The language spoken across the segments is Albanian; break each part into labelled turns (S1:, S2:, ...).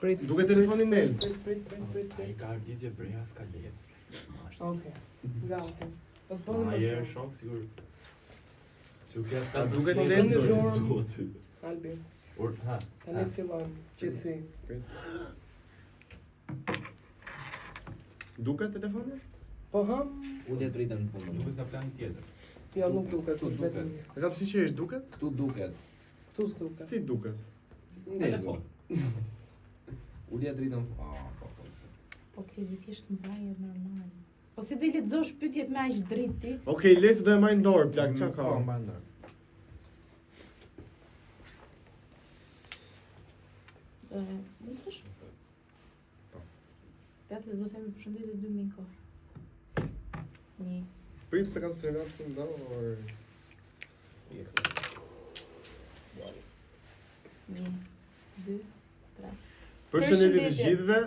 S1: Prit.
S2: Duket telefoni Nez.
S1: Prit, prit, prit, prit,
S3: Ai
S1: prit.
S3: ka arditje breja s'ka letë.
S1: Okej. Gati. Po s'bëni
S3: Ma
S1: më
S3: je
S1: zhurmë.
S3: shok sigur. Sigur ke
S2: A duket
S1: Po,
S2: ndezur?
S1: bëni zhurmë.
S3: Zoti.
S1: Albi,
S3: Ur, ha.
S1: tani fillojmë. Qetësi.
S2: Duket telefoni?
S1: Po ha?
S4: Ulje dritën në fund.
S3: Duket nga plani tjetër.
S1: Jo, nuk duket,
S4: Këtu
S1: është vetëm
S4: duket.
S1: një.
S2: E kam sinqerisht duket?
S4: Këtu duket.
S1: Këtu s'duket.
S2: Si duket?
S4: Ndezur. Ulje dritën. Ah, po, po.
S5: Po Kledi thjesht mbaje normal. Po si do i lexosh pyetjet me aq dritë ti?
S2: Okej, le se do e marr në dorë, plak, çka ka?
S4: Po, mban dorë.
S5: Ë, nisësh?
S2: Po.
S5: Gati do themi përshëndetje dy minko. Një.
S2: Prit se kam stilolapsin në dorë.
S5: Një, dy, tre.
S2: Përshëndetje të
S5: Përshëndetje.
S2: gjithëve.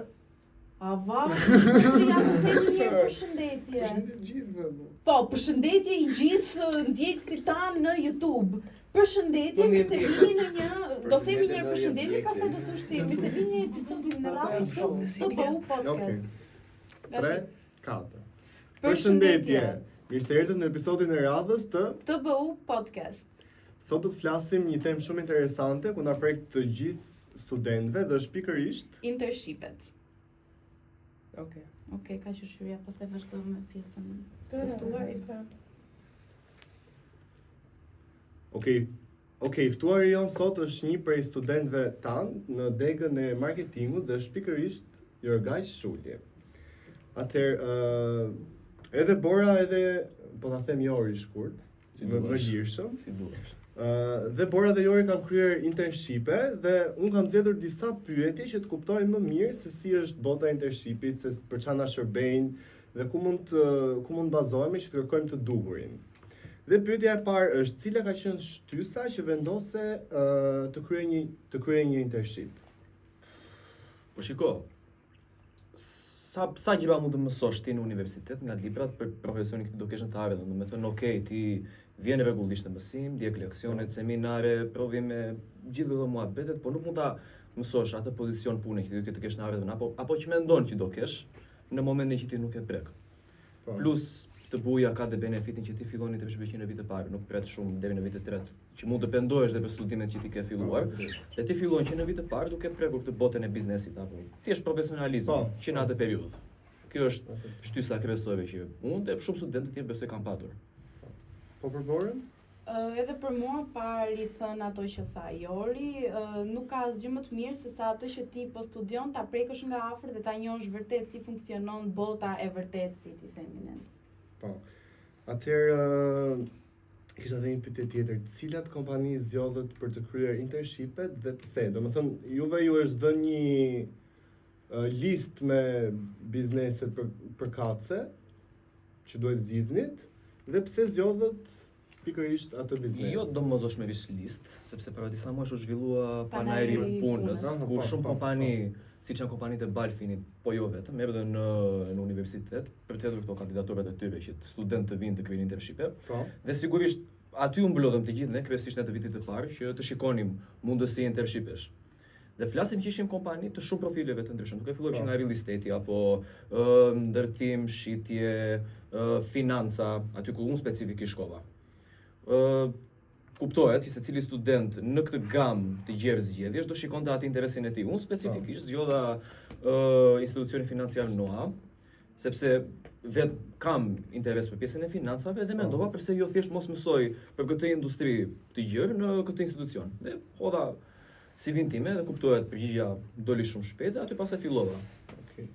S5: A va, zotri, ja të themi një herë përshëndetje.
S2: Përshëndetje të gjithëve. po.
S5: Po, përshëndetje i gjithë ndjekësit tanë në YouTube. Përshëndetje, mirë se vini në një, do themi një herë përshëndetje, pastaj do thosh ti, mirë se vini në një episodin në radhës të TBU
S2: Okej.
S5: Podcast.
S2: 3 4. Përshëndetje. Mirë se erdhët në episodin e radhës të
S5: TBU Podcast.
S2: Sot do të flasim një temë shumë interesante ku na prek të gjithë studentëve dhe është pikërisht
S5: Internshipet.
S1: Okej.
S5: Okej, ka që shyrja, pastaj vazhdojmë me pjesën.
S1: Të
S5: ftuarit.
S2: Okej. Okej, ftuari jon sot është një prej studentëve tan në degën e marketingut dhe është pikërisht Jorgaq Shulli. Atëherë, ë edhe Bora edhe po ta them Jori shkurt,
S4: Si
S2: më, më
S4: duash.
S2: lirshëm.
S4: Si duash.
S2: Ë, dhe Bora dhe Jori kanë kryer internshipe dhe unë kam zgjedhur disa pyetje që të kuptojmë më mirë se si është bota e internshipit, se për çfarë na shërbejnë dhe ku mund të ku mund bazohemi që të kërkojmë të duhurin. Dhe pyetja e parë është cila ka qenë shtysa që vendose ë, të kryej një të kryej një internship?
S6: Po shiko, sa sa gjëra mund të mësosh ti në universitet nga librat për profesionin që ti do kesh në të ardhmen. Do të thënë, okay, ti vjen rregullisht në mësim, ndjek leksionet, seminare, provime, gjithë këto muhabetet, por nuk mund ta mësosh atë pozicion pune që ti do të kesh në ardhmen apo apo që mendon që do kesh në momentin që ti nuk e prek.
S2: Po.
S6: Plus të buja ka dhe benefitin që ti fillon internshipin që në vit të parë, nuk pret shumë deri në vit të tretë, që mund të pendohesh dhe për studimet që ti ke filluar. Dhe ti fillon që në vit të parë duke prekur këtë botën e biznesit apo thjesht profesionalizmin
S2: Po.
S6: që në atë periudhë. Kjo është shtysa kryesore që unë dhe shumë studentë të tjerë besoj kanë patur.
S2: Po për Borën?
S5: Ë, edhe për mua pa rithën ato që tha Jori, ë, nuk ka asgjë më të mirë se sa atë që ti po studion ta prekësh nga afër dhe ta njohësh vërtet si funksionon bota e vërtetë, si ti themi ne.
S2: Po. Atëherë ë, kisha edhe një pyetje tjetër, cilat kompani zgjodhët për të kryer internshipet dhe pse? Domethënë, juve ju është dhënë një ë, listë me bizneset për përkatëse që duhet zgjidhnit dhe pse zgjodhët pikërisht atë biznes?
S6: Jo domosdoshmërisht listë, sepse para disa muajsh u zhvillua
S5: Panairi
S6: panairi i punës,
S2: punës.
S6: ku
S2: Po,
S6: shumë
S2: po,
S6: kompani, siç janë kompanitë e Balfinit, po jo vetëm, erdhën në në universitet për të hedhur këto kandidaturat e tyre që studentë të vinë të kryejnë internshipe.
S2: Po.
S6: Dhe sigurisht aty u mblodhëm të gjithë ne, kryesisht ne të vitit të parë, që të shikonim mundësi internshipesh. Dhe flasim që ishim kompani të shumë profileve të ndryshme, duke filluar
S2: Po.
S6: që nga real estate apo ë, ndërtim, shitje, ë, financa, aty ku unë specifikisht shkova. Ë kuptohet që secili student në këtë gamë të gjerë zgjedhjesh do shikonte atë interesin e tij. Unë specifikisht zgjodha ë institucionin financiar NOA, sepse vet kam interes për pjesën e financave dhe mendova përse jo thjesht mos mësoj për këtë industri të gjerë në këtë institucion. Dhe hodha CV-n time dhe kuptohet përgjigjja doli shumë shpejt dhe aty pastaj fillova.
S2: Okej.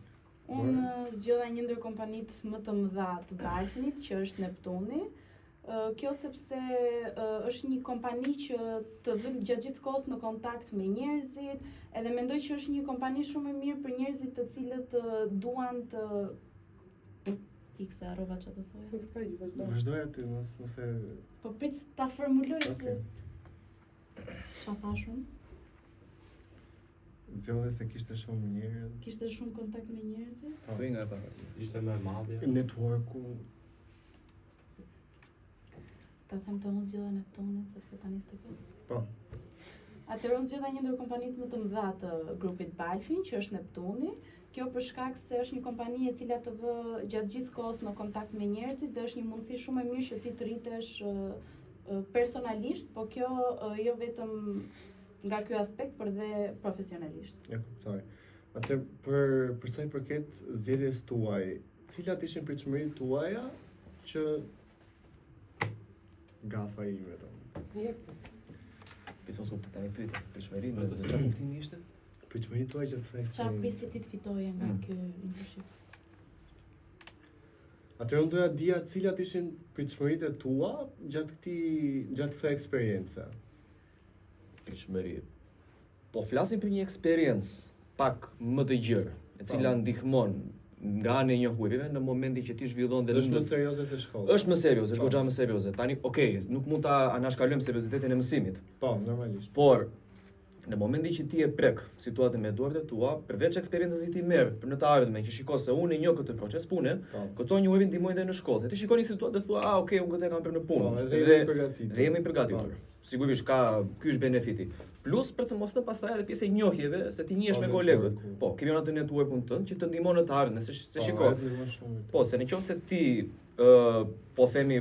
S5: Unë ë, zgjodha një ndër kompanitë më të mëdha të Balfinit, që është Neptuni. Ë, Kjo sepse ë, është një kompani që të vën gjatë gjithë kohës në kontakt me njerëzit, edhe mendoj që është një kompani shumë e mirë për njerëzit të cilët ë, duan të Ikse se harrova çfarë të thoja.
S1: Nuk ka gjë, vazhdo.
S2: Vazhdoj aty, mos mos e
S5: Po prit ta formuloj se
S2: Okej.
S5: çfarë thash unë.
S2: Zgjodhe se kishte shumë njerëz.
S5: Kishte shumë kontakt me njerëzit.
S2: Po.
S6: Po nga e para.
S3: Ishte më e madhja.
S2: Networku.
S5: Ta them të unë zgjodha Neptunin sepse tani s'të ke.
S2: Po.
S5: Atëherë unë zgjodha një ndër kompanitë më të mëdha të grupit Balfin, që është Neptuni. Kjo për shkak se është një kompani e cila të vë gjatë gjithë kohës në kontakt me njerëzit dhe është një mundësi shumë e mirë që ti të rritesh personalisht, po kjo jo vetëm nga ky aspekt, por dhe profesionalisht.
S2: Ja kuptoj. Atëherë për për sa i përket zgjedhjes tuaj, cilat ishin pritshmëritë tuaja që gafa ime
S1: tani. Jep.
S6: Pse mos kuptoj tani pyetje, pritshmëri në çfarë kuptimi ishte?
S2: Pritshmëritë tuaja gjatë
S5: kësaj. Çfarë prisje ti të fitoje nga mm. ky internship?
S2: Atëherë unë doja dija cilat ishin pritshmëritë e tua gjatë këtij gjatë kësaj eksperience.
S6: Pritshmëri. Po flasim për një eksperiencë pak më të gjerë, e cila po. ndihmon nga ana e njohurive në momentin që ti zhvillon
S2: dhe është më serioze se shkolla.
S6: Është më serioze, është po. goxha më serioze. Tani, okay, nuk mund ta anashkalojmë seriozitetin e mësimit.
S2: Po, normalisht.
S6: Por në momentin që ti e prek situatën me duart e tua, përveç eksperiencës që ti merr për në të ardhmen, që shikon se unë e njoh këtë proces pune, po. këto njohuri ndihmojnë edhe në shkollë. Ti shikon një situatë dhe thua, ah, okay, unë këtë e kam për në punë.
S2: Po, dhe, dhe jemi përgatitur.
S6: Dhe jemi përgatitur. Po. Sigurisht ka ky është benefiti. Plus për të mos thënë pastaj edhe pjesë e njohjeve se ti njihesh po, me kolegët. Po, kemi atë networkun tënd që të ndihmon në të ardhmen, se se po, shiko. Po, se në qoftë se ti ë po themi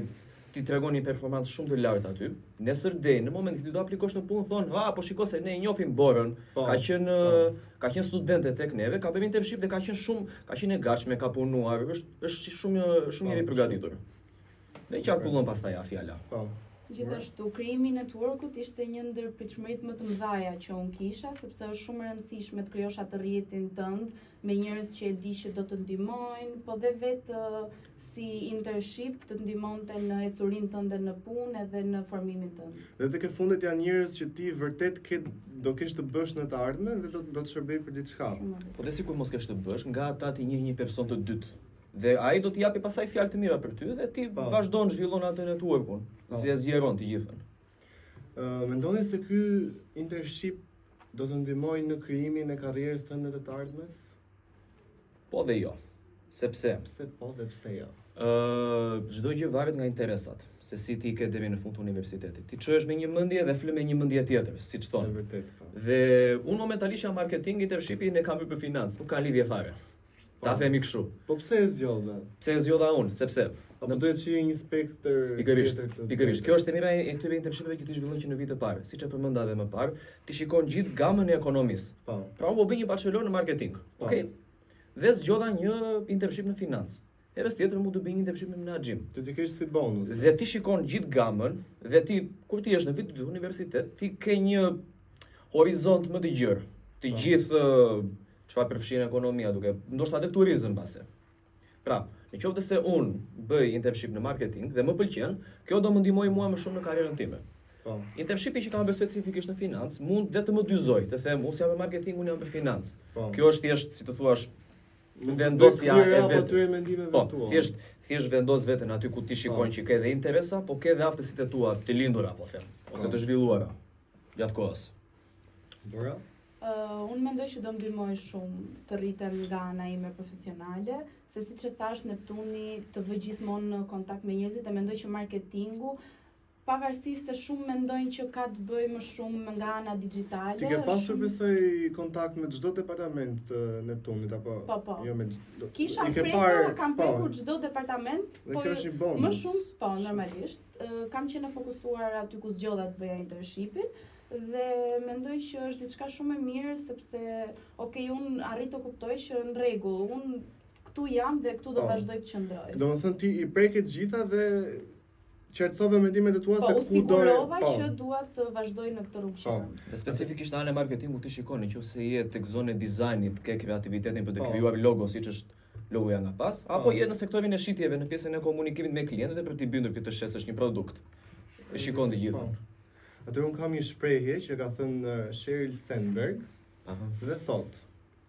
S6: ti tregon një performancë shumë të lartë aty, nesër deri në momentin që ti do aplikosh në punë thonë, "Ah, po shiko se ne e njohim Borën, po, ka qenë po. ka qenë studente tek neve, ka bërë internship dhe ka qenë shumë, ka qenë e gatshme, ka punuar, është është shumë shumë njeri i përgatitur." Dhe qarkullon pastaj fjala.
S2: Po.
S5: Gjithashtu, krijimi i networkut ishte një ndër pritshmëritë më të mëdha që unë kisha, sepse është shumë e rëndësishme të krijosh atë rrjetin tënd me njerëz që e di që do të ndihmojnë, po dhe vetë si internship të ndihmonte në ecurinë tënde në punë edhe në formimin
S2: tënd. Dhe tek e fundit janë njerëz që ti vërtet ke do kesh të bësh në të ardhmen dhe do do të shërbejë për
S6: diçka. Po dhe sikur mos kesh të bësh, nga ata ti njeh një person të dytë. Dhe ai do t'i japi pastaj fjalë të mira për ty dhe ti po. vazhdon zhvillon atë networkun, po. si e zgjeron të
S2: gjithën. Ë mendoni se ky internship do të ndihmojë në krijimin e karrierës tënde të të ardhmes?
S6: Po dhe jo. Sepse
S2: pse po dhe pse jo?
S6: Ë çdo gjë varet nga interesat, se si ti ke deri në fund të universitetit. Ti çohesh me një mendje dhe fle me një mendje tjetër, siç
S2: thonë. Është vërtet,
S6: po. Dhe unë momentalisht jam marketing, internshipin e kam bërë për financë, nuk ka lidhje fare. Ta po. themi
S2: kështu. Po pse e
S6: zgjodhe? Pse e zgjodha unë? Sepse
S2: Apo doje të shihje një spektër
S6: pikërisht, pikërisht. Kjo është e mira e këtyre internshipeve që ti zhvillon që në vit të parë. Siç e përmenda edhe më parë, ti shikon gjithë gamën e ekonomisë.
S2: Po.
S6: Pra unë po bëj një bachelor në marketing. Po. Okej. Dhe zgjodha një internship në financë. Herës tjetër mund të bëj një internship në menaxhim.
S2: Ti ti kesh si bonus.
S6: Dhe ti shikon gjithë gamën dhe ti kur ti je në vit të universitet, ti ke një horizont më të gjerë. Të po. gjithë çfarë përfshin ekonomia, duke ndoshta edhe turizëm mbase. Pra, në qoftë se unë bëj internship në marketing dhe më pëlqen, kjo do më ndihmojë mua më shumë në karrierën time.
S2: Po.
S6: Internshipi që kam bërë specifikisht në financë mund dhe të më dyzoj, të them unë jam për marketing, unë jam për financë.
S2: Po.
S6: Kjo është thjesht, si të thuash, vendosja e
S2: vetes. mendimeve
S6: po, tua. Thjesht thjesht vendos veten aty ku ti shikon po. që ke edhe interesa, po ke edhe aftësitë e tua të lindura, po them, ose po. të zhvilluara gjatë
S2: kohës.
S5: Bora? Uh, unë mendoj që do më ndihmojë shumë të rritem nga ana ime profesionale, se siç e thash Neptuni të vë gjithmonë në kontakt me njerëzit dhe mendoj që marketingu pavarësisht se shumë mendojnë që ka të bëjë më shumë nga ana
S2: digjitale. Ti ke pasur shumë... besoj kontakt me çdo departament të Neptunit apo
S5: po, po.
S2: jo me
S5: çdo. Kisha i ke parë, kam po. prekur çdo departament,
S2: po kjo është një bonus.
S5: Më shumë, po, normalisht. Kam qenë e fokusuar aty ku zgjodha të bëja internshipin dhe mendoj që është diçka shumë e mirë sepse ok, unë arrij të kuptoj që në rregull, unë këtu jam dhe këtu do po. vazhdoj të
S2: qëndroj. Domethënë ti i preke të gjitha dhe qartësove mendimet e tua
S5: po,
S2: se
S5: ku do e sigurova po. që dua të vazhdoj në këtë rrugë
S6: që po. jam. Dhe specifikisht në anën e marketingut ti shikon nëse je tek zona e dizajnit, ke kreativitetin për të po. krijuar logo siç është logoja nga pas, apo je në sektorin e shitjeve në pjesën e komunikimit me klientët dhe për t'i bindur që të shesësh një produkt. E shikon të gjithën.
S2: Po. Atëherë unë kam një shprehje që ka thënë eh, Sheryl Sandberg
S6: Aha.
S2: dhe thotë,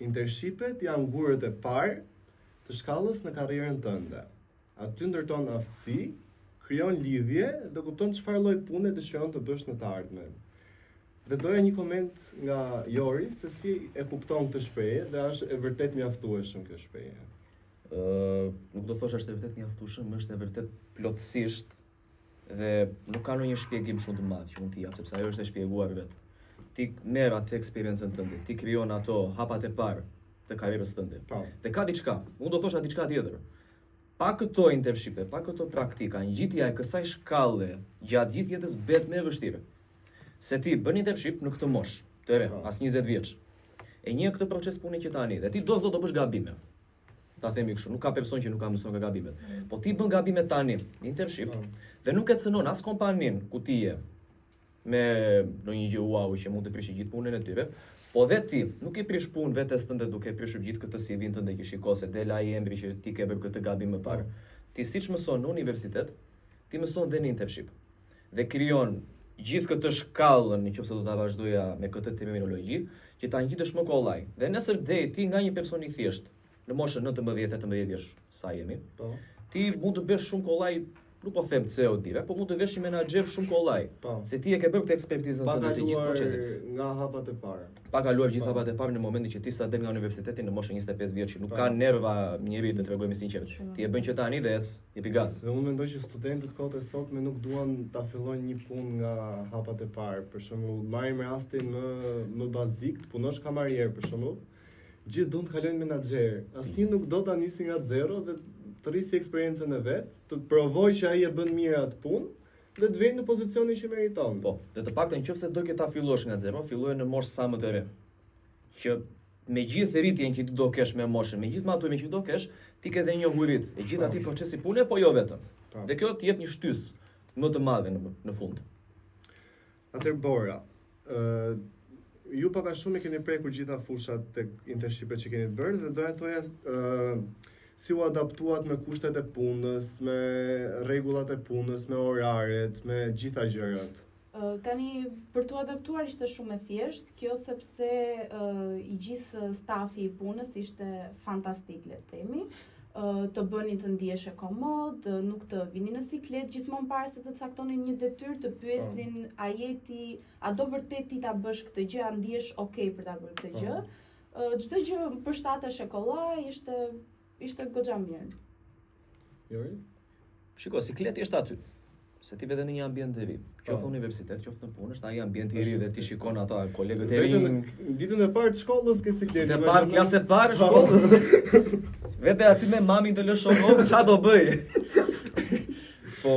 S2: internshipet janë gurët e parë të shkallës në karrierën tënde. Aty ndërton aftësi, krijon lidhje dhe kupton çfarë lloj pune dëshiron të bësh në të ardhmen. Dhe doja një koment nga Jori se si e kupton këtë shprehje dhe a është e vërtet mjaftueshëm
S6: kjo shprehje. Ë, nuk do thosha është e vërtet mjaftueshëm, është e vërtet plotësisht dhe nuk ka ndonjë shpjegim shumë të madh që mund t'i jap sepse ajo është e shpjeguar vetë. Ti merr atë eksperiencën tënde, ti krijon ato hapat e parë të karrierës tënde.
S2: Po.
S6: Dhe ka diçka, unë do thosha diçka tjetër. Pa këto internshipe, pa këto praktika, ngjitja e kësaj shkalle gjatë gjithë jetës bëhet më e vështirë. Se ti bën internship në këtë moshë, të re,
S2: Po.
S6: as 20 vjeç. E njeh këtë proces pune që tani dhe ti do s'do do bësh gabime. Ta themi kështu, nuk ka person që nuk ka mësuar nga gabimet. Po ti bën gabime tani në internship
S2: Po.
S6: dhe nuk e cënon as kompanin ku ti je me ndonjë gjë wow që mund të prishë gjithë punën e tyre, po dhe ti nuk i prish punë vetes tënde duke prishur gjithë këtë CV-n tënde që shiko se del ai emri që ti ke bërë këtë gabim më parë. Ti siç mëson në universitet, ti mëson dhe në internship. Dhe krijon gjithë këtë shkallën, nëse do ta vazhdoja me këtë terminologji, që ta ngjitesh më kollaj. Dhe nesër dej ti nga një person i thjeshtë, në moshën 19-18 vjeç sa jemi,
S2: Po.
S6: ti mund të bësh shumë kollaj, nuk po them CEO direkt, po mund të vesh një menaxher shumë kollaj.
S2: Po.
S6: Se ti e ke bërë këtë ekspertizën
S2: Pa
S6: tënde të gjithë
S2: kaluar
S6: procesit.
S2: nga hapat e para.
S6: Pa kaluar gjithë
S2: Po.
S6: hapat e parë në momentin që ti sa del nga universiteti në moshën 25 vjeç, që nuk
S2: Po.
S6: ka nerva njeri të tregojmë sinqert.
S5: Shumë.
S6: Ti e bën që tani dhe ec, jepi gaz.
S2: Dhe unë mendoj që studentët kohët e sotme nuk duan ta fillojnë një punë nga hapat e parë. Për shembull, marrim rastin më më bazik, të punosh kamarier për shembull. Gjithë duan të kalojnë menaxher. Asnjë nuk do ta nisi nga zero dhe të rrisi eksperiencën e vet, të provoj që ai e bën mirë atë punë dhe të vejë në pozicionin që meriton.
S6: Po, dhe të paktën nëse do që ta fillosh nga zero, filloje në moshë sa më të re. Që me gjithë rritjen që ti do kesh me moshën, me gjithë maturimin që do kesh, ti ke dhe njohurit e gjithë
S2: Po.
S6: atij procesi pune, po jo vetëm.
S2: Po.
S6: Dhe kjo të jep një shtysë më të madhe në, në fund.
S2: Atëherë Bora, ë ju pak a shumë i keni prekur gjitha fushat tek internshipet që keni bërë dhe doja të thoja ë si u adaptuat me kushtet e punës, me rregullat e punës, me oraret, me gjitha gjërat.
S5: Tani për t'u adaptuar ishte shumë e thjeshtë, kjo sepse i gjithë stafi i punës ishte fantastik, le të themi. Të bënin të ndiheshe komod, nuk të vinin në siklet, gjithmonë para se të caktonin një detyrë, të pyesnin a je ti, a do vërtet ti ta bësh këtë gjë, a ndihesh okay për ta bërë këtë
S2: Po.
S5: gjë. Çdo gjë përshtatesh e kollaj, ishte ishte goxha mirë.
S2: Jori?
S6: Shiko, sikleti është aty. Se ti vete në një ambient të ri, qoftë në universitet, qoftë në punë, është ai ambient i ri dhe ti shikon ata kolegët e
S2: Vetëm
S6: rinj,
S2: në ditën e parë të shkollës ke siklet.
S6: Të parë, klasë e parë shkollës. Vete aty me mamin të lëshon ok, ça do bëj? Po,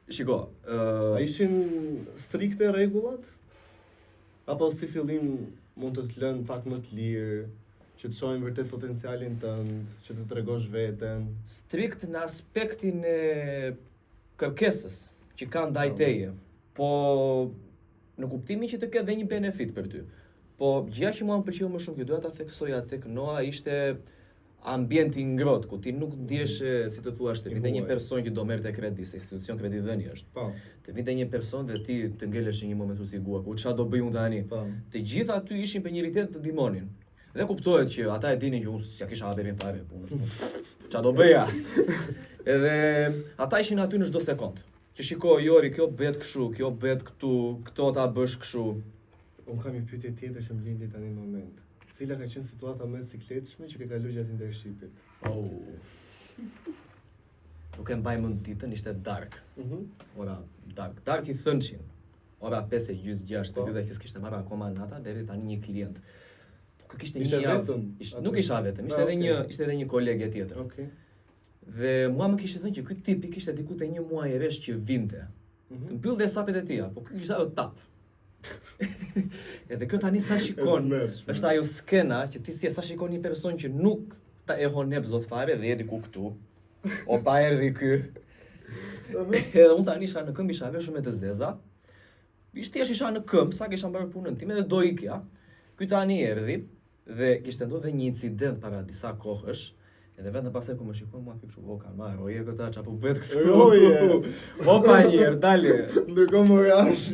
S6: shiko,
S2: A ishin strikte rregullat? Apo si fillim mund të të lënë pak më të lirë, që të shohin vërtet potencialin tënd, që të tregosh veten?
S6: strikt në aspektin e kërkesës që ka ndaj
S2: Po.
S6: teje, po në kuptimin që të ketë dhe një benefit për ty. Po gjëja që mua më pëlqeu më shumë që doja ta theksoja tek Noa ishte ambienti i ngrohtë ku ti nuk ndjesh si të thuash të
S2: I
S6: vinte një
S2: huaj.
S6: person që do merrte kredi, se institucion kredidhënie është.
S2: Po,
S6: Të vinte një person dhe ti të ngelesh në një moment u sigua, ku çfarë do bëj unë tani?
S2: po.
S6: Të gjithë aty ishin për njëri tjetrin të ndihmonin. Dhe kuptohet që ata e dinin që unë s'ja kisha haberin fare punës. po, Qa do bëja? Edhe ata ishin aty në çdo sekond. Që shiko, Jori, kjo bëhet kështu, kjo bëhet këtu, këto ta bësh kështu.
S2: Unë kam një pyetje tjetër që më lindi tani në moment. Cila ka qenë situata më e sikletshme që ke kaluar gjatë internshipit?
S6: Oh. Nuk e mbaj mend ditën, ishte dark.
S2: Mhm.
S6: Ora dark. Dark i thënçin. Ora 5 e gjysë 6,
S2: Po.
S6: periudha që s'kishte marrë akoma nata deri tani një klient. Po ky kishte
S2: Ishe
S6: një javë.
S2: vetëm
S6: Ishte,
S2: aty?
S6: nuk isha vetëm, ishte
S2: Ah,
S6: edhe
S2: okay.
S6: një, ishte edhe një kolege tjetër.
S2: Okej.
S6: Dhe mua më kishte thënë që ky tipi kishte diku te një muaj e vesh që vinte. Të
S2: Mhm.
S6: mbyllde hesapet e tija, po ky kishte ajo tap. Edhe kjo tani sa shikon,
S2: E tmerrshme.
S6: është ajo skena që ti thjesht sa shikon një person që nuk ta e honep zot fare dhe je diku këtu. O pa erdhi ky. Edhe unë tani isha në këmbë, isha veshur me të zeza. Ishte thjesht isha në këmbë, sa kisha mbarë punën time dhe do ikja. Ky tani erdhi dhe kishte ndodhur dhe një incident para disa kohësh. Edhe vetëm pastaj kur më shikon mua ky kështu, o kanë marrë, roje këta, çfarë po bëhet këtu?
S2: Roje.
S6: Opa një herë, dale.
S2: Ndërkohë morash.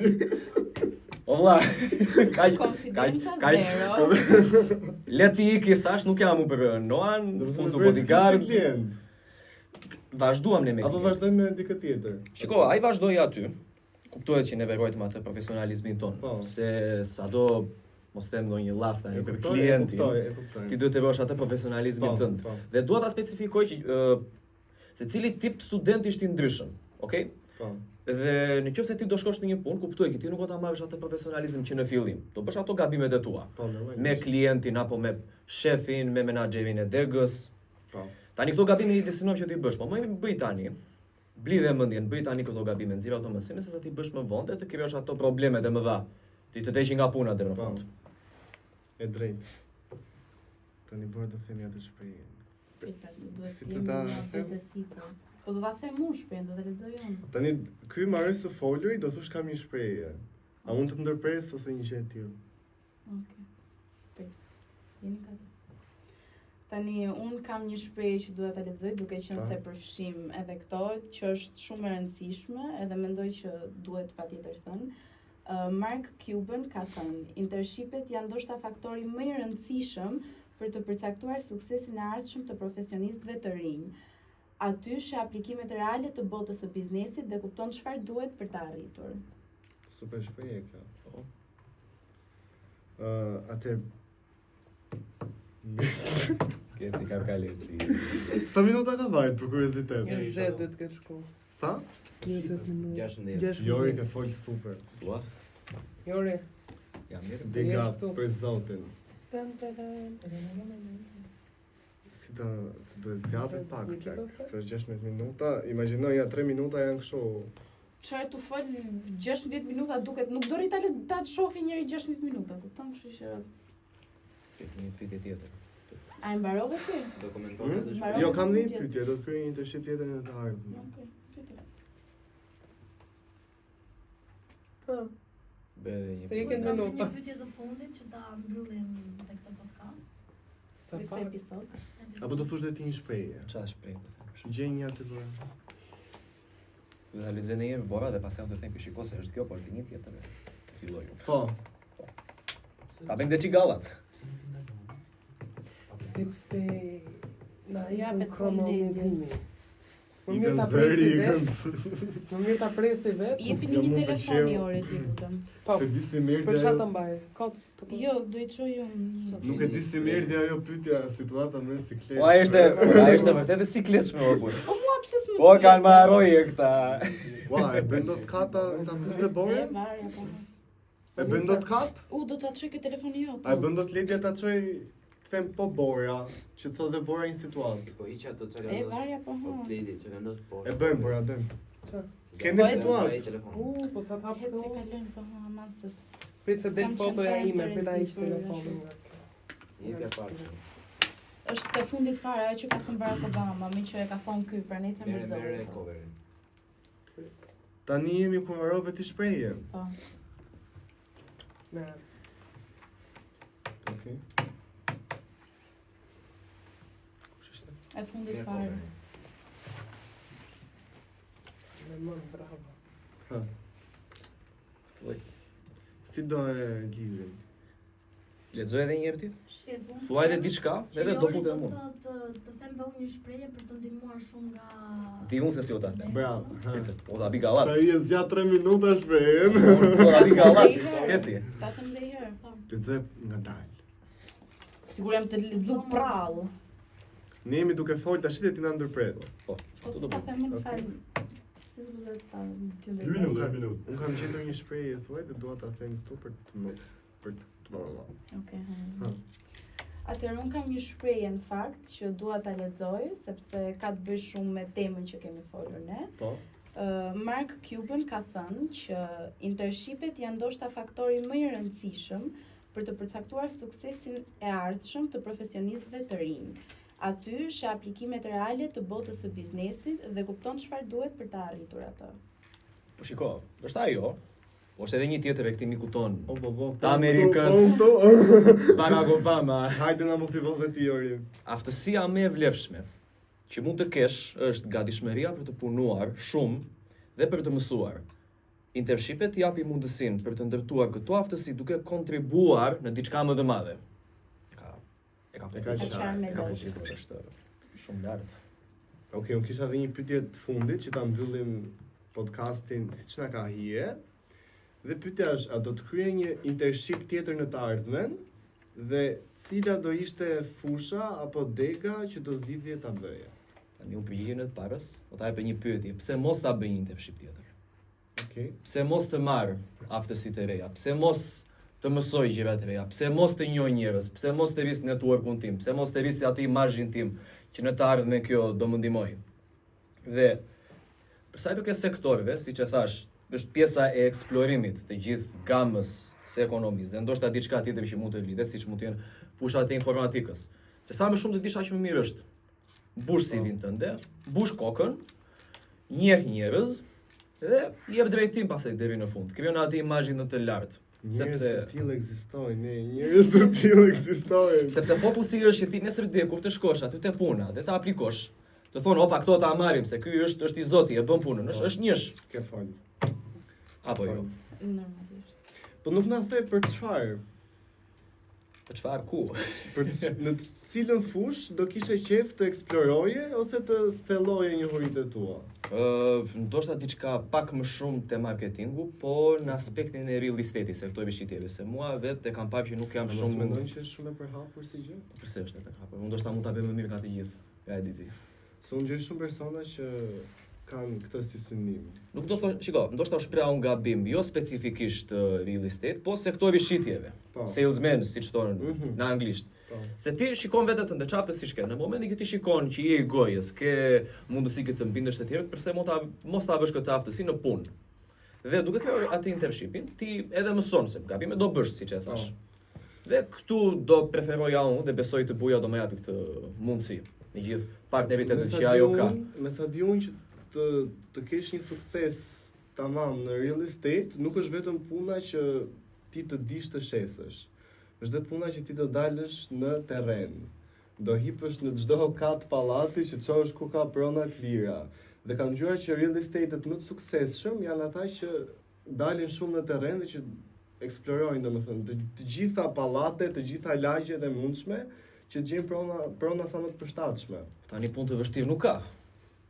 S6: O vlla, kaq kaq
S5: Konfidenca
S6: kaq
S5: zero.
S6: Le ti iki thash, nuk jam u për Noan, futu bodyguard.
S2: Klient.
S6: Vazhduam ne me
S2: Apo
S6: klient.
S2: vazhdojmë me dikë tjetër?
S6: Shiko, ai vazhdoi aty. Kuptohet që ne verojtëm atë profesionalizmin ton,
S2: Po.
S6: se sado mos them ndonjë llaf tani
S2: E
S6: për
S2: kuptoj, e
S6: klientin.
S2: kuptoj, e kuptoj.
S6: Ti duhet të bësh atë profesionalizmin
S2: Po,
S6: tënd.
S2: po.
S6: Dhe dua ta specifikoj që ë, secili tip studenti është i ndryshëm, okay?
S2: Po.
S6: Dhe në qoftë se ti do shkosh në një punë, kuptoj që ti nuk do ta marrësh atë profesionalizëm që në fillim. Do bësh ato gabimet e tua.
S2: Po, normalisht.
S6: Me klientin apo me shefin, me menaxherin e degës.
S2: Po.
S6: Tani këto gabime i destinuam që ti bësh, po më bëj tani. Blidhe mendjen, bëj tani këto gabime, nxjerr ato mësime sesa ti bësh më vonë dhe të krijosh ato problemet e mëdha. Ti të heqin nga puna deri në
S2: Po.
S6: fund.
S2: E drejtë. Tani bërë do themi atë shprehjen.
S5: Prita, se duhet
S2: Si
S5: të
S2: të
S5: jemi
S2: ta
S5: në
S2: them?
S5: vetësi, po. Po do ta them unë shprehjen, do ta lexoj unë.
S2: Tani ky mbaroi së foluri, do thosh kam një shprehje. A mund të të ndërpres ose një gjë e tillë?
S5: Okej. Prit. Jeni gati. Tani un kam një shprehje që dua ta lexoj duke qenë
S2: Pa.
S5: se përfshim edhe këto, që është shumë e rëndësishme, edhe mendoj që duhet patjetër thënë. Mark Cuban ka thënë, internshipet janë ndoshta faktori më i rëndësishëm për të përcaktuar suksesin e ardhshëm të profesionistëve të rinj. Aty sheh aplikimet reale të botës së biznesit dhe kupton çfarë duhet për të arritur.
S2: Super shprehje kjo.
S6: Po.
S2: Atëherë
S6: Keci ka kaleci.
S2: Sa minuta ka vajt për kuriozitet?
S1: 20 do të ketë shku.
S2: Sa?
S1: 20 minuta.
S4: 16.
S1: 16.
S2: Jori ka fol super.
S6: Ua,
S1: Jori.
S6: jam mirë.
S2: Dega
S1: Jesh këtu.
S2: për zotin.
S1: Tan, tan, tan, tan, tan, tan.
S2: Si ta si duhet zgjatet pak
S1: Një
S2: plak,
S1: tjetër?
S2: se është 16 minuta, imagjino ja 3 minuta janë kështu.
S5: Çfarë tu fol 16 minuta duket nuk do rri ta le- ta shohë njëri 16 minuta, kupton? Kështu që
S6: Pyet një pyetje tjetër.
S5: a e mbarove ti?
S4: Do komentoni atë
S2: Hmm?
S4: shprehje.
S2: Jo, kam dhe një pyetje, do të kryej një internship tjetër në të ardhmen.
S5: Okej. pyete.
S1: Ha,
S6: Bëj edhe një
S1: Se i
S6: pyetje.
S1: ke
S7: Kam
S1: minuta.
S7: një pyetje të fundit që ta mbyllim dhe këtë podcast.
S1: Sa
S5: Dhe këtë
S1: pak.
S5: episod.
S7: Episod.
S2: Apo do thosh dhe ti një shprehje?
S6: Çfarë shprehje të them?
S2: Gjej një aty bërë.
S6: Do ta lexoj ndonjëherë Bora dhe pastaj unë do të them që shiko se është kjo, por është një tjetër. Filloj unë.
S2: Po.
S6: Ta bëjmë dhe çigallat.
S3: Pse nuk i ndalon?
S1: Sepse na
S5: Ja,
S1: ikën
S5: bet
S1: kronomizimi. Më
S2: I
S1: mirë
S2: kanë
S1: ta
S2: zëri,
S1: presi
S2: i
S1: vet.
S2: kanë.
S1: Më mirë ta presi vet.
S5: Jepini
S2: Jo,
S5: një
S2: mu
S5: telefon
S2: pëlqeu.
S5: Jori ti lutem.
S1: Po.
S2: Se di si mirë
S1: Për çfarë
S2: ajo.
S1: ta mbaj? Kot. të po.
S5: Jo, do i çoj unë.
S2: Nuk e di si mirë dhe ajo pyetja, situata më si sikletshme.
S6: Po ai ishte, ai ishte vërtet e sikletshme o burr.
S5: Po mua pse s'më
S6: Po
S5: pyet?
S6: kanë marrojë këta.
S2: Ua, e bën dot kata ta fus dhe
S5: E
S2: borën?
S5: varja po.
S2: E bën dot kat?
S5: U do ta çoj këtë telefoni jot.
S2: A e bën dot lidhja ta çoj të them po Bora, që të thotë dhe Bora një situatë.
S4: Po hiq ato çka
S5: E
S4: vendos.
S5: varja po.
S4: Po
S5: ha.
S4: Kledi, çka vendos poshtë.
S2: E bëjmë Bora, bëjmë.
S1: Qa?
S4: Se
S2: Keni
S4: do-
S2: situatë?
S4: Ai telefon.
S1: U, po sa të hap
S5: Het se
S1: këtu.
S5: kalojmë po ha, aman se s-
S1: Prit se del
S5: s'kam qenë
S1: fotoja
S5: fare
S1: ime, prit ta
S5: interesi
S1: hiq
S5: për
S1: telefonin.
S4: Jepja pak.
S5: Është e fundit fare ajo që ka thënë Barack Obama, me që e ka thënë ky, prandaj them
S4: Mere
S5: lexoj.
S4: mere coverin.
S2: Tani jemi ku mbarove ti shprehje.
S5: Po.
S1: Merë.
S2: Okej. Kush ishte?
S5: E fundit
S4: Mere
S5: fare.
S4: coverin.
S1: Me mend, bravo.
S2: Ha.
S6: Filloj.
S2: Si do e lidhim?
S6: Lexoj edhe një herë ti.
S7: Shef, unë
S6: Thuaj edhe
S7: them
S6: diçka,
S7: që
S6: edhe do
S7: Jori
S6: futem unë.
S7: Do të, të them dhe unë një shprehje për të ndihmuar shumë nga
S6: Di unë se si u ta them.
S2: Bravo. Ha.
S6: Prit se, po ta bi gallat.
S2: Sa i e zgjat 3 minuta shprehjen.
S6: Po ta bi gallat, shketi.
S5: Ta them dhe herë.
S7: Po.
S2: Lexoj ngadalë.
S5: Sigur jam të lexu prallë.
S2: Ne jemi duke fol tash dhe ti na ndërpret.
S6: Po.
S5: Po si ta them unë
S2: Okej.
S5: fare. Si s'buzet ta t'ju
S3: Dy
S5: ndërpres.
S3: minuta, dy minuta.
S2: Unë kam gjetur një shprehje thuaj dhe dua ta them këtu për të më për të më
S5: Okej.
S2: Ha.
S5: ha. Atëherë unë kam një shprehje në fakt që dua ta lexoj sepse ka të bëjë shumë me temën që kemi folur ne.
S2: Po.
S5: Mark Cuban ka thënë që internshipet janë ndoshta faktori më i rëndësishëm për të përcaktuar suksesin e ardhshëm të profesionistëve të rinj. Aty sheh aplikimet reale të botës së biznesit dhe kupton çfarë duhet për ta arritur atë.
S6: Po shiko, është ajo. Po është edhe një tjetër e këtij miku ton.
S2: Po po po.
S6: Të Amerikës.
S2: Po, po,
S6: Barack Obama.
S2: Hajde na motivo dhe ti Jori.
S6: Aftësia më e vlefshme që mund të kesh është gatishmëria për të punuar shumë dhe për të mësuar. Internshipet japi mundësinë për të ndërtuar këto aftësi duke kontribuar në diçka më të madhe. E ka e ka
S2: E ka
S5: E qarë me
S6: e ka
S5: lot.
S6: përqitur, është shumë lart.
S2: Okej, unë kisha edhe një pyetje të fundit që ta mbyllim podcastin siç na ka hije. Dhe pyetja është, a do të kryej një internship tjetër në të ardhmen? Dhe cila do ishte fusha apo dega që do zgjidhje ta bëje?
S6: Tani unë përgjigjen e të parës, po ta jap një pyetje, pse mos ta bëj një internship tjetër?
S2: Okej.
S6: Pse mos të marr aftësitë e reja? Pse mos të mësoj gjëra të reja? Pse mos të njoh njerëz? Pse mos të rris networkun tim? Pse mos të rris atë imazhin tim që në të ardhmen kjo do më ndihmojë? Dhe për sa i përket sektorëve, siç e thash, është pjesa e eksplorimit të gjithë gamës së ekonomisë dhe ndoshta diçka tjetër që mund të lidhet, siç mund të jenë fushat e informatikës. Se sa më shumë të dish aq më mirë është. Mbush CV-n tënde, mbush kokën, njeh njerëz dhe jep drejtim pastaj deri në fund. Krijon atë imazhin në të lartë.
S2: Njerëz
S6: Sepse-
S2: të tillë ekzistojnë, ne, njerëz të tillë ekzistojnë.
S6: Sepse fokusi është që ti nesër dje kur të shkosh aty te puna dhe të aplikosh, të thonë opa këto ta marrim se ky është është i zoti, e bën punën, është është njësh
S2: Ke fal.
S6: apo jo.
S5: Normalisht.
S2: Po nuk na the për çfarë?
S6: Po çfarë ku?
S2: Për në cilën fush do kishe qejf të eksploroje ose të thelloje njohuritë e tua?
S6: Ë, ndoshta diçka pak më shumë te marketingu, po në aspektin e real estate-it, sektori shitjeve, se mua vetë e kam parë që nuk jam
S2: A mos
S6: shumë
S2: mendon që është shumë e përhapur si gjë?
S6: Po Pse është e përhapur? Unë ndoshta mund ta bëj më mirë nga të gjithë. Ja e di ti.
S2: Se unë gjej shumë persona që kanë këtë si synim.
S6: Nuk do thosh, shiko, ndoshta u shpreha unë gabim, jo specifikisht real estate, po sektori shitjeve.
S2: Po.
S6: Salesman, siç thonë
S2: Mhm.
S6: në anglisht.
S2: Po.
S6: Se ti shikon veten tënde, çfarë aftësish ke. Në momentin që ti shikon që je i gojës, ke mundësi që të mbindesh të tjerët, pse mos ta mos ta vësh këtë aftësi në punë. Dhe duke kryer atë internshipin, ti edhe mëson se gabime do bësh, siç e thash. Dhe këtu do preferoja unë dhe besoj të buja do më japi këtë mundësi. Me gjithë partneritetet
S2: Me sa
S6: që
S2: di
S6: ajo ka.
S2: unë- Me sa di unë që të të kesh një sukses tamam në real estate, nuk është vetëm puna që ti të dish të shesësh. Është dhe puna që ti do dalësh në terren. Do hipësh në çdo kat pallati që çohesh ku ka prona të lira. Dhe kam dëgjuar që real estate-et më të suksesshëm janë ata që dalin shumë në terren dhe që eksplorojnë domethënë të, të gjitha pallatet, të gjitha lagjet e mundshme që të gjejnë prona prona sa më të përshtatshme.
S6: Tani punë të vështirë nuk ka.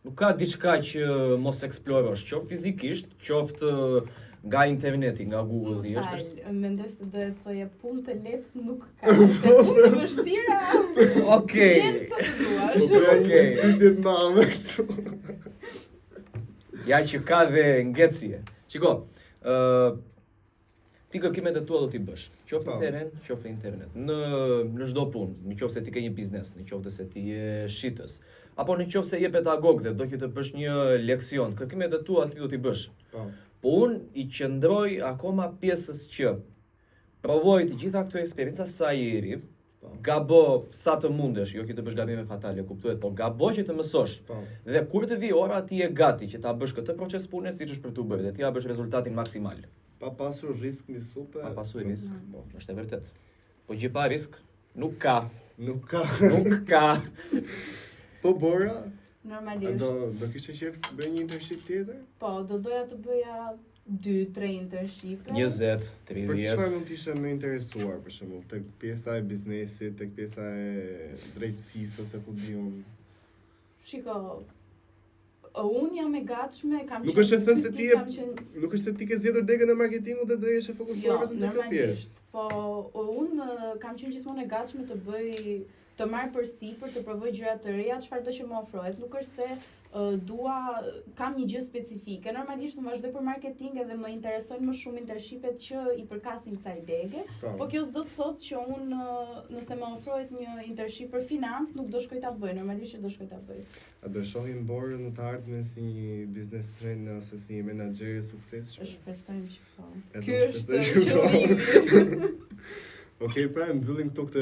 S6: Nuk ka diçka që mos eksplorosh, qoftë fizikisht, qoftë nga interneti, nga Google-i,
S5: Më
S6: është është
S5: fal, mendoj se do të thoje punë të lehtë nuk ka, se punë të vështira.
S6: Okej.
S5: Gjen sa të
S2: Po
S5: duash.
S2: bëja një
S6: Okej.
S2: pyetje të madhe këtu.
S6: Ja që ka dhe ngecje. Shiko, ë ti kërkimet e tua do t'i bësh, qoftë
S2: Po.
S6: në terren, qoftë në internet, në në çdo punë, në qoftë se ti ke një biznes, në qoftë se ti je shitës, apo në qoftë se je pedagog dhe do që të bësh një leksion, kërkimet e tua ti do t'i bësh.
S2: Po.
S6: Po unë i qëndroj akoma pjesës që provoj të gjitha këto eksperienca sa je i ri,
S2: Po.
S6: gabo sa të mundesh, jo që të bësh gabime fatale, kuptohet, po gabo që të mësosh.
S2: Po.
S6: Dhe kur të vi ora ti je gati që ta bësh këtë proces pune siç është për t'u bërë dhe ti ja bësh rezultatin maksimal.
S2: Pa pasur risk mbi supe.
S6: Pa pasur risk, po, është e vërtet. Po gjë pa risk nuk ka,
S2: Nuk ka.
S6: nuk ka.
S2: Po Bora, a
S5: Normalisht.
S2: do do kishe qejf të bëj një internship tjetër?
S5: Po, do doja të bëja 2-3 internshipe.
S6: 20,
S2: Për
S6: 30.
S2: çfarë mund të ishe më interesuar për shembull, tek pjesa e biznesit, tek pjesa e drejtësisë ose ku di unë.
S5: Shiko, unë jam e gatshme, kam
S2: Nuk është e thënë se ti je-
S5: kam qenë
S2: Nuk është se ti ke zgjedhur degën e marketingut dhe do jesh e fokusuar
S5: Jo,
S2: vetëm tek kjo pjesë.
S5: normalisht. Po unë kam qenë gjithmonë e gatshme të bëj të marr përsipër, të provoj gjëra të reja, çfarë do që më ofrohet. Nuk është se dua kam një gjë specifike. Normalisht unë vazhdoj për marketing edhe më interesojnë më shumë internshipet që i përkasin kësaj dege.
S2: Po.
S5: Po kjo s'do të thotë që unë nëse më ofrohet një internship për financë, nuk do shkoj ta bëj. Normalisht që do shkoj ta bëj.
S2: A do shohim Borën në të ardhmen si një biznesmen ose si një menaxher i suksesshëm?
S5: Shpresojmë që po.
S2: Edhe
S5: Ky
S2: unë
S5: është
S2: shpresoj që po.
S5: qëllimi.
S2: Okej, pra e mbyllim këtu këtë